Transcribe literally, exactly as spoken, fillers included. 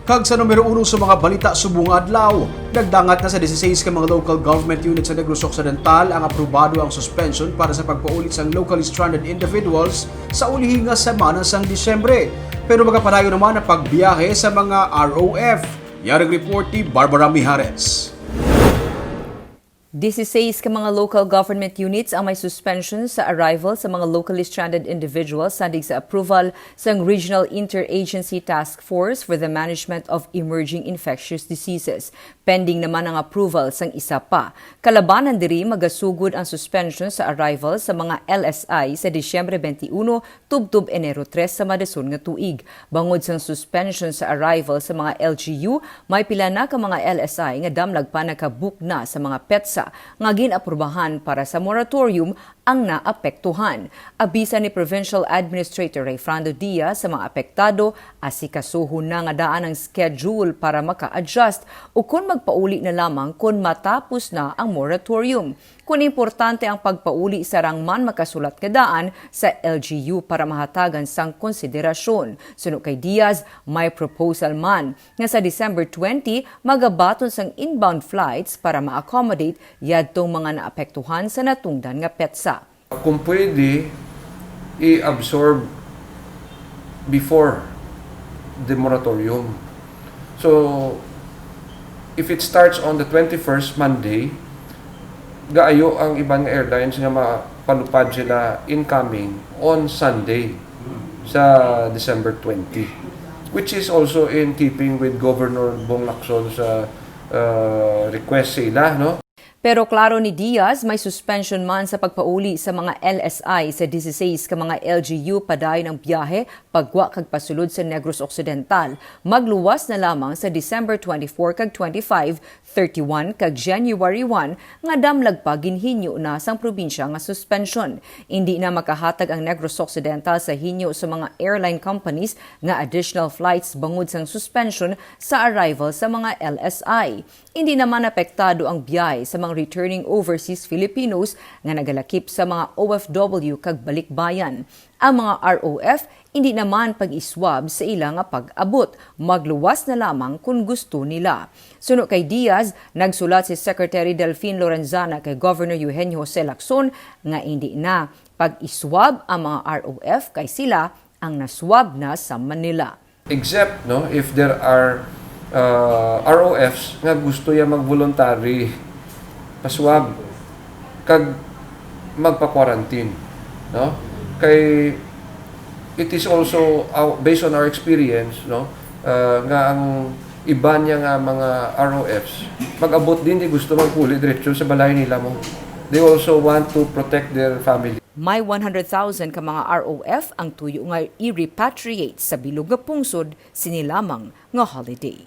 Kag sa numero uno sa mga balita subong nga adlaw, nagdangat na sa dieciséis ka mga local government unit sa Negros Occidental ang aprobado ang suspension para sa pagpauli sang locally stranded individuals sa ulihi nga semana sang Disyembre. Pero magapadayon naman ang pagbiyahe sa mga R O F. Yaring report ni Barbara Mijares. Dieciséis ka mga local government units ang may suspension sa arrival sa mga locally stranded individuals sandig sa approval sang Regional Interagency Task Force for the Management of Emerging Infectious Diseases. Pending naman ang approval sang isa pa. Kalabanan diri, magasugod ang suspension sa arrival sa mga L S I sa Disyembre twenty-one tubtob Enero tres sa madason nga tuig. Bangod sang suspension sa arrival sa mga L G U, may pila na ka mga L S I nga damlag pa nakabook na sa mga petsa nga gin-aprubahan para sa moratorium ang naapektuhan. Abisan ni Provincial Administrator Rayfrando Diaz sa mga apektado, asikasuhon na nga daan ang schedule para maka-adjust ukon magpauli na lamang kon matapos na ang moratorium. Kon importante ang pagpauli, sarang man makasulat nga daan sa L G U para mahatagan sang konsiderasyon. Suno kay Diaz, may proposal man nga sa December twenty magabaton sang inbound flights para ma-accommodate yadtong mga naapektuhan sa natungdan nga petsa. Kung pwede, i-absorb before the moratorium. So, if it starts on the twenty-first, Monday, gaayo ang iban nga airlines nga mapalupad sila incoming on Sunday sa December twenty, which is also in keeping with Governor Bong Lacson sa uh, request sa ila, no? Pero klaro ni Diaz, may suspension man sa pagpauli sa mga L S I sa dieciséis ka mga L G U padayon ang biyahe pagwa kag pasulod sa Negros Occidental. Magluwas na lamang sa December twenty-four kag twenty-five, thirty-one kag January one nga damlag pa ginhinyo na sang probinsya nga suspension. Indi na makahatag ang Negros Occidental sa hinyo sa mga airline companies nga additional flights bangod sang suspension sa arrival sa mga L S I. Indi naman apektado ang biyahe sa mga returning overseas Filipinos nga nagalakip sa mga O F W kag balikbayan. Ang mga R O F indi naman pag-iswab sa ila nga pag-abot, magluwas na lamang kon gusto nila. Suno kay Diaz, nagsulat si Secretary Delfin Lorenzana kay Governor Eugenio Jose Lacson nga indi na pag-iswab ang mga R O F kay sila ang naswab na sa Manila. Except, no, if there are uh, R O Fs nga gusto ya mag-voluntary paswab kag magpa-quarantine, no? Kay it is also uh, based on our experience, no, uh, nga ang iban niya nga mga R O Fs mag-abot din di gusto magpuli diretso sa balay nila mo. They also want to protect their family. May one hundred thousand ka mga R O F ang tuyo nga i-repatriate sa bilog nga pungsod sini lamang nga holiday.